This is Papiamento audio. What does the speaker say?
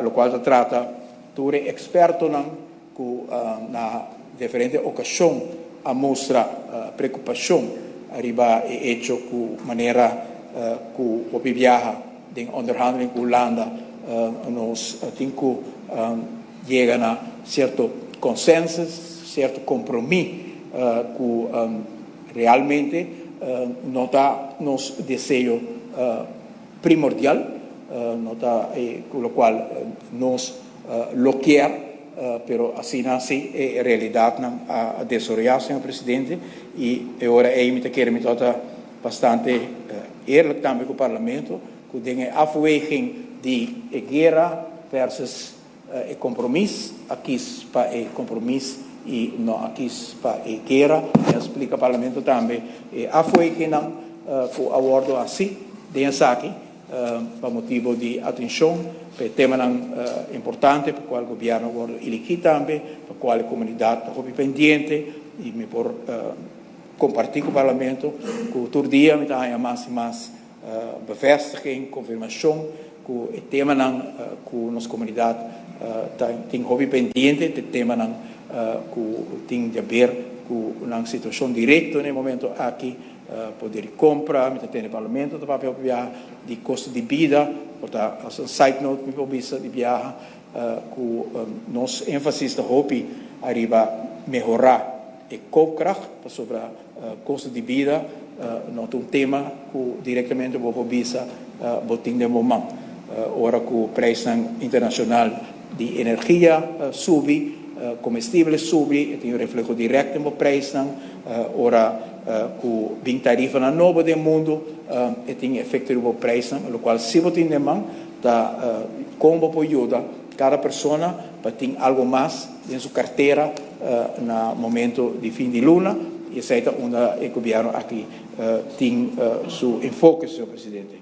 Loke ta trata tur ekspertonan ku na diferente okashon a mustra preokupashon riba e echo ku manera ku hopi biaha den onderhandeling ku Hulanda nos tin ku yega na sierto consensus, sierto kompromiso ku realmente no ta nos deseo primordial, no ta loke nos lo ke, pero asina asina e realidatnan a desaroyá, señor presidente, i awor ei mi ke mi ta bastante eerlijk tambe ku parlamento, ku den afweging di guera versus e kompromiso, a kies pa e kompromiso i no a kies pa e guera, i a splika parlamento tambe e afweging ku a wòrdu hasí den esaki, pa motibu di atenshon, pa tema importante, pa kual gobièrnu a wòrdu eligí tambe, pa kual komunidat ta pendiente, i mi por kompartí ku parlamento, ku tur dia mi ta mas i mas bevestiging, konfirmashon, ku e temanan ku nos komunidat tin hopi pendiente, e temanan ku tin di haber ku un situashon direkto na e momento aki, poder di kompra, mi tin parlamento ta papia di kosto di bida, pa un side note mi por bisa di biaha, ku nos énfasis ta hopi ariba mehorá e koopkracht, pasobra kosto di bida no ta un tema ku direktamente bo por bisa bo tin den man. Ora ku preis internashonal di energia subi, komestibel subi, tin un refleho direkto den preis, ora ku bin tarifanan nobo den mundu, tin efekto riba preis, loke si bo tin den man, ta kon bo por yuda kada persona pa tin algu mas den su kartera na momento di fin di luna, i esei ta unda e gobièrnu aki tin su enfoke, señor presidente.